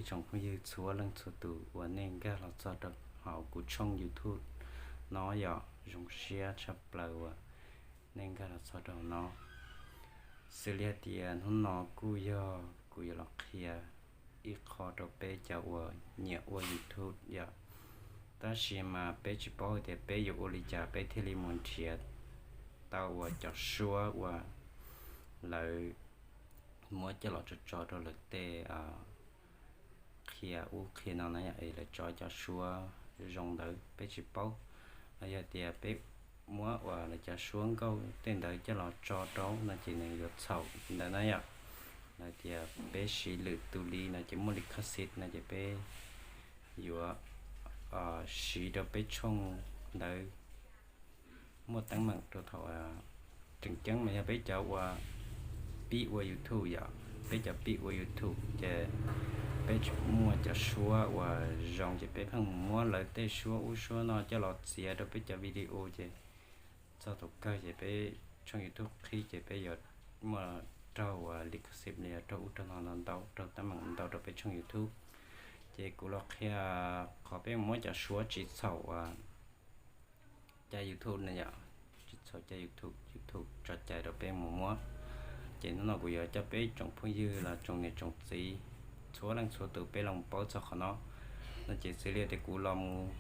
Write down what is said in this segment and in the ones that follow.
tsoom phooj ywg txhua leej txhua tus uas nej nkag los txog rau hauv kuv tshooj YouTube no yom, zoo siab tshaj plaws uas nej nkag los txog rau hauv no. Xws li hais tias hnub no kuj yog kuv yuav los qhia ib qho rau peb cov uas nyiam ua YouTube yom. Tab sis mas peb tsis paub hais tias peb yuav ua li cas peb thiaj li mus nrhiav tau uas cov suab uas lawv muab coj los tso tso rau lawv tej qhia ub qhia no na yom, es lawv tso cov suab zoo ntawd peb tsis paub. Los yog tias peb muab uas lawv cov suab nkauj tej ntawd coj los tso rau no ces nws yuav txhaum ntawd na yom. Los tias peb siv lwm tus li no ces muaj li khaj xij no ces peb yuav siv rau peb tshooj ntawd muaj teeb meem rau thaum tseem ceeb mas yog peb cov uas pib ua YouTube yom, peb cov pib ua YouTube ces peb tsis muaj cov suab uas zoo ces peb pheej mus muab lawv tej suab ub suab no coj los txiav rau peb cov video ces txog thaum kawg ces peb tshooj YouTube qhib ces peb yuav muaj raug uas li khaj xij li yog raug ub raug no ntau, raug teeb meem ntau rau peb tshooj YouTube. Ces kuv los qhia qhov peb mus muab cov suab tsis txhaum uas cai YouTube na yom, tsis txhaum cai YouTube, YouTube tso cai rau peb mus muab. Ces hnub no kuv yuav coj peb tsoom phooj ywg los tsoom niam tsoom txiv txhua leej txhua tus peb los paub txog qhov no. No ces xws li tias kuv los mus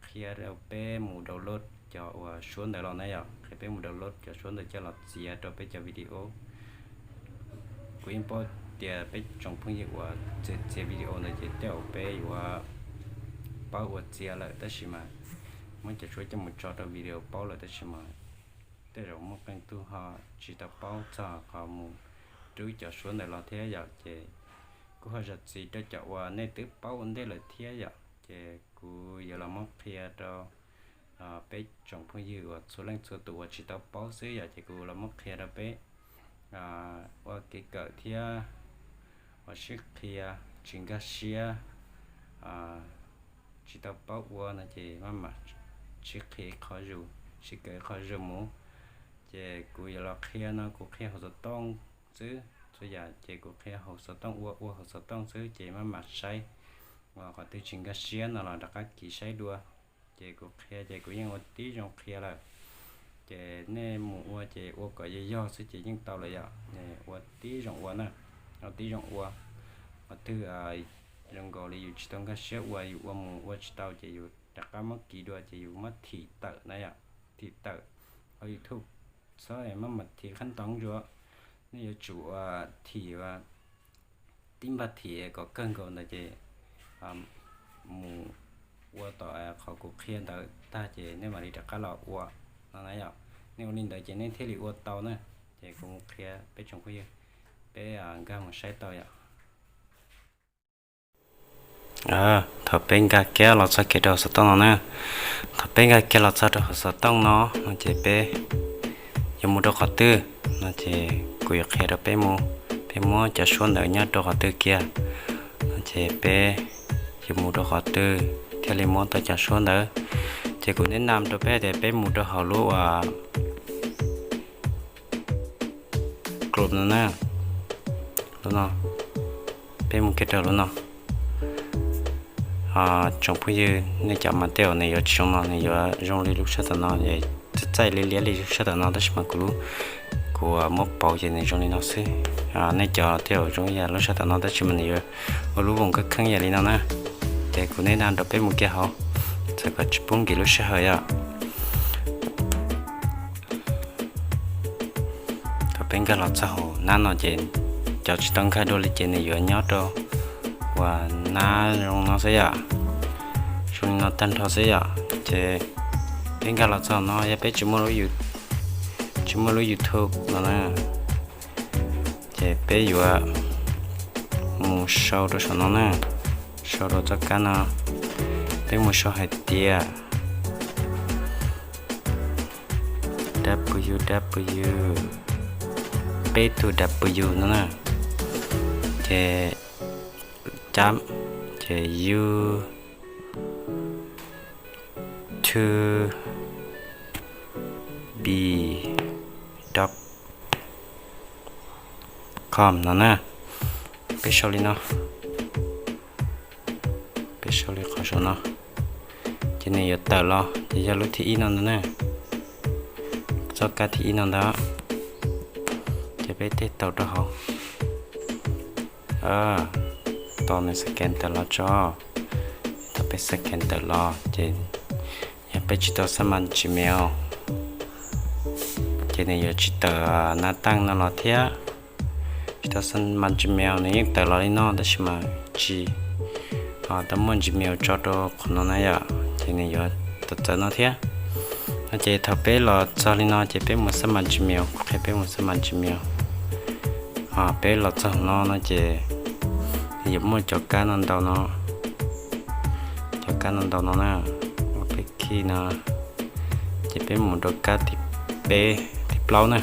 qhia rau peb mus download cov uas suab ntawd los na yom, qhia peb mus download cov suab ntawd coj los txiav rau peb cov video. Kuv yeej paub tias peb tsoom phooj ywg uas txiav txiav video ntawd ces tej zaum peb yuav paub ua txiav lawm tab sis mas muab cov suab coj mus tso rau video paub lawm tab sis mas tej zaum muaj qee tug ho tsis tau paub txog qhov mus rub cov suab ntawd los thiab yom. Ces kuv ho zam txim rau cov uas nej twb paub ua ntej lawm thiab yom, ces kuv yuav los muab qhia rau peb tsoom phooj ywg uas txhua leej txhua tus uas tsis tau paub xwb yom, ces kuv los muab qhia rau peb ua kev kawm thiab ua sib qhia tsis nkag siab, tsis tau paub ua no ces maj mam sib qhia ib qho zus, sib kawm ib qho zus mus. Ces kuv yuav los qhia no kuv qhia hauv xov tooj xwb, txhua yam ces kuv qhia hauv xov tooj ua ua hauv xov tooj xwb ces maj mam saib, qhov twg tsis nkag siab no los rov qab kis saib dua. Ces kuv qhia ces kuv yeej ua tib zoo qhia lawm. Ces nej mus ua ces ua kom yog yog xwb ces yeej tau lawm yom. Ua tib zoo ua na, ua tib zoo ua. Qhov twg zoo nkaus li yus tsis tau nkag siab ua, yus ua mus ua tsis tau ces yus rov qab muab kis dua ces yus muab thim tawm na yom, thim tawm hauv YouTube. Txhob maj mam thim khab ntoo zus, nej yuav tsum thim tib npag thim kom kawg nkaus ntawd ces mus ua tom qhov kuv qhia ntawd tag ces nej mam li rov qab los ua no na yom. Nej ua li ntawd ces nej thiaj li ua tau na. Ces kuv mus qhia peb tsoom phooj ywg, peb nkag mus saib tau yom. Thaum peb nkag kiag los txog kiag rau hauv xov tooj no na, thaum peb nkag kiag los txog rau hauv xov tooj no no ces peb yuav mus rau qhov twg no ces kuv yuav qhia rau peb mus, peb muab cov suab ntawd nyob rau qhov twg kiag no ces peb yuav mus rau qhov twg thiaj li muab tau cov suab ntawd. Ces kuv neb nam rau peb tias peb mus rau hauv lub uas Chrome no na, lub no, peb mus kiag rau lub no. Tsoom phooj ywg nej cov mas tej zaum nws yuav tsis zoo no, nws yuav zoo li lub sab tom no, txaij txaij liab liab li lub sab tom no tab sis mas kuv lub, kuv muab pauv ces nws zoo li no xwb. Nej cov tej zaum zoo ib yam lub sab tom no tab sis mas nws yuav ua lub voos kheej kheej yam li no na. Ces kuv neb nam rau peb mus kiag hauv, txawm kom tsis pub nkim lub sij hawm yom. Thaum peb nkag los txog hauv nab no ces cov tsis tau nkag dua li ces nws yuav nyob rau uas nab zoo no xwb yom, zoo li no tag nrho xwb yom. Ces peb nkag los txog no yog peb tsis muaj lub, tsis muaj lub YouTube no na, ces peb yuav mus sau rau saum no na, sau rau txoj kab no, peb mus sau hais tias W W W, peb tug W no na, ces cab, ces YouTube B dot com no na. Peb sau li no, Sau li qhov saum no, ces nws yuav tawm los ces yog lub thib ib no ntag na, txoj kab thib ib no ntag. Ces peb tej taum rau hauv, tos nws scan tawm los tso. Thaum peb scan tawm los ces yog peb tsis tau xab mas Gmail, ces nws yuav tsis tawm nab taaj no los thiab. Tsis tau xab mas Gmail nws yeej tawm los li no tab sis mas tsis tau muaj Gmail tso rau qhov no na yom, ces nws yuav tawm txawv no thiab. No ces thaum peb los txog li no ces peb mus xab mas Gmail, kuv qhia peb mus xab mas Gmail. Peb los txog no no ces yuav muaj cov kab no ntau no, cov kab no ntau no na, ua peb khi no, ces peb mus rau kab thib peb, thib plaub na,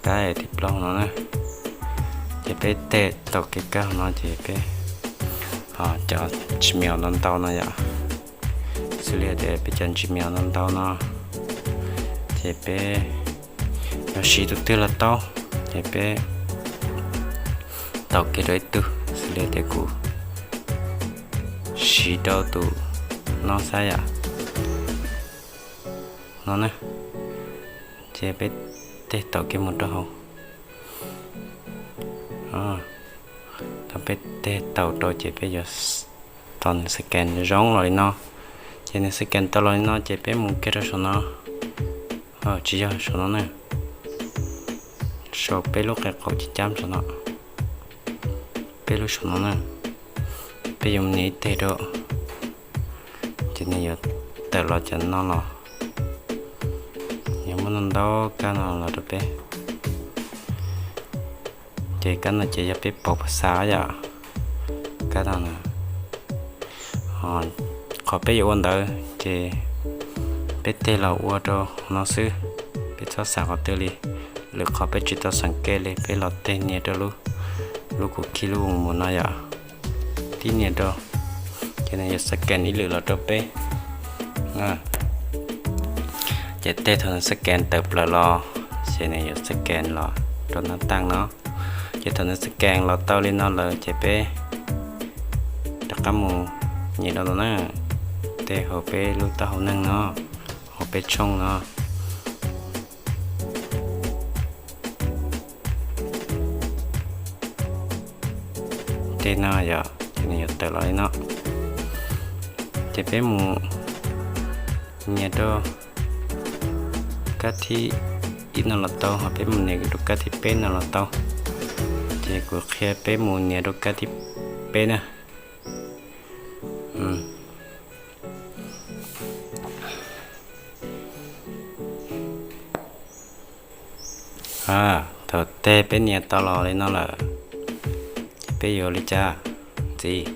kab thib plaub no na, ces peb tej taum kev kab no ces peb, cov Gmail ntau ntau no yom, xws li tias peb cov Gmail ntau ntau no, ces peb yuav siv tus twg los tau, ces peb taum kiag rau ib tug, xws li tias kuv siv rau tus no xab yom, no na, ces peb tej taum kiag mus rau hauv. Thaum peb tej taum rau ces peb yuav tos nws scan zoo los li no, ces nws scan tau los li no ces peb mus kiag rau saum no, tsis yog saum no na, saum peb lub qe qaum cib cab saum no, peb lub saum no na, peb yuav mus nias ib teg rau, ces nws yuav tawm los cov no los, yuav muaj ntau ntau kab no los rau peb. Ces kab no ces yog peb pauv pa xa yom, kab no na. Qhov peb yuav ua ntawd ces peb tej los ua rau no xwb, peb txhob xav qhov twg li. Lwm qhov peb tsis tau xav ke li, peb los tej nias rau lub, lub kuv khi lub mus no yom, tib nias rau, ces nws yuav scan ib lwm los rau peb. Ces tej thaum nws scan tawm plaws los, ces nws yuav scan los rau nab taaj no. Ces thaum nws scan los tau li no lawm ces peb rov qab mus nias rau ntawm na, tej hauv peb lub taub hau neeg no, hauv peb tshooj no. Tej no yom, ces nws yuav tawm los li no. Ces peb mus nias rau kab thib ib no los tau, ho peb mus nias rau kab thib peb no los tau. Ces kuv qhia peb mus nias rau kab thib peb na. Thaum tej peb nias tau los li no lawm, ces peb yuav li cas ntxiv?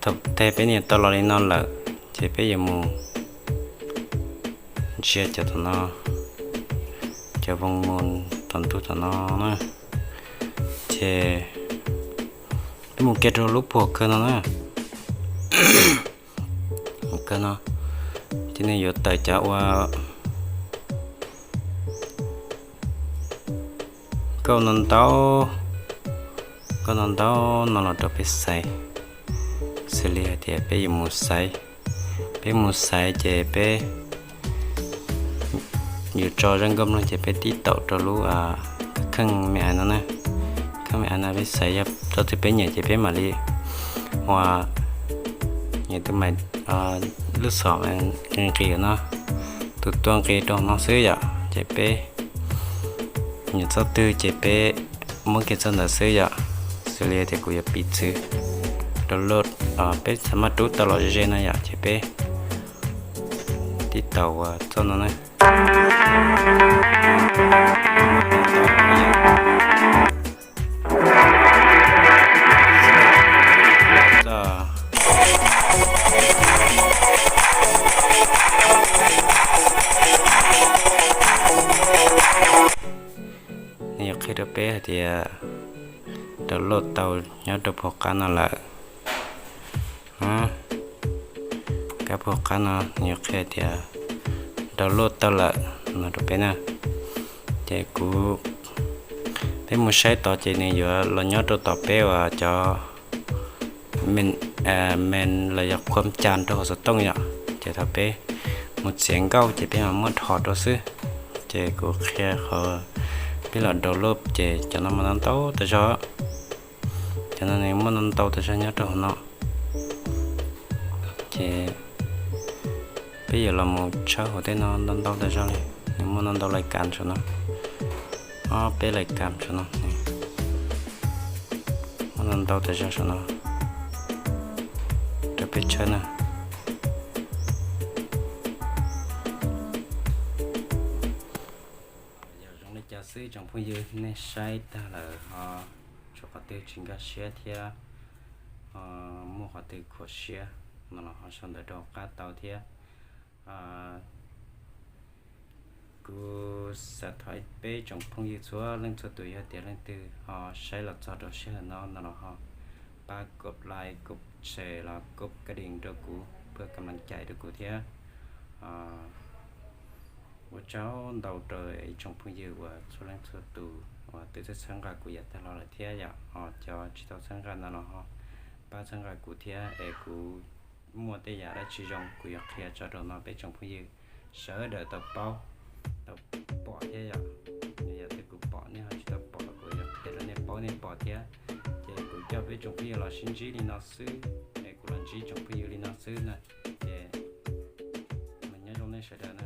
Thaum tej peb nias tau los li no lawm, ces peb yuav mus ntsia cov tom no, cov voos mus tom ntug tom no na. Ces peb mus kiag rau lub puag kawg no na. Kawg no, ces nws yuav tawm cov ua nkauj no ntau, nkauj no ntau no los rau peb xaiv. Xws li hais tias peb yuav mus xaiv, peb mus xaiv ces peb yuav tso zaj nkauj mloog ces peb tib taum rau lub kheej me aiv no na. Kheej me aiv no peb xaiv yog txoj twg peb nyiam ces peb mam li ua nyiam tus mais lub xom nqis nqis no, tus tuaj nqis rau no xwb yom. Ces peb nyiam txoj twg ces peb muab kiag txoj ntawd xwb yom. Xws li tias kuv yuav piv txwv download, peb xav maj rub tau los ze ze no yom, ces peb tib taum ua txoj no na. Nws yuav qhia rau peb hais tias download tau nyob rau puag qab no lawm. Kab puag qab no nws yuav qhia tias download tau lawm no rau peb na. Ces kuv, peb mus saib tod ces nws yuav los nyob rau tom peb uas cov men los yog qhuam cas rau hauv xov tooj yom. Ces thaum peb mus txiav nkauj ces peb mam muab dhos rau xwb. Ces kuv qhia qhov peb los download ces cov no mas ntau ntau tas zog. Cov no nws muaj ntau ntau tas zog nyob rau hauv no. Ces peb yuav los mus tshawb hauv tej no ntau ntau tas zog li. Nws muaj ntau ntau lais kas saum no, ob peb lais kas saum no, muaj ntau ntau tas zog saum no rau peb tshawb na. Yog zoo li cas xwb tsoom phooj ywg, nej saib tag lawm ho tshuav qhov twg tsis nkag siab thiab muaj qhov twg khuam siab no los ho sau ntawv rau qab tau thiab. Kuv xav thov peb tsoom phooj ywg txhua leej txhua tus, yog tias leej twg ho saib los txog rau sij hawm no no los ho pab kov like, kov share los kov ka ding rau kuv, pab kam laj cai rau kuv thiab. Ua tsaug ntau rau ib tsoom phooj ywg uas txhua leej txhua tus uas twb txhawb nqa kuv yav tag los lawm thiab yom. Ho cov tsis tau txhawb nqa no los ho pab txhawb nqa kuv thiab es kuv muaj tej yam dab tsi zoo kuv yuav qhia tso rau no peb tsoom phooj ywg sawv daws tau paub, tau pom thiab yom. Yam twg kuv pom nej ho tsis tau pom los kuv yuav qhia rau nej paub nej pom thiab. Ces kuv coj peb tsoom phooj ywg los sib ntsib li no xwb, es kuv los ntsib tsoom phooj ywg li no xwb na. Ces nyob zoo nej sawv daws na.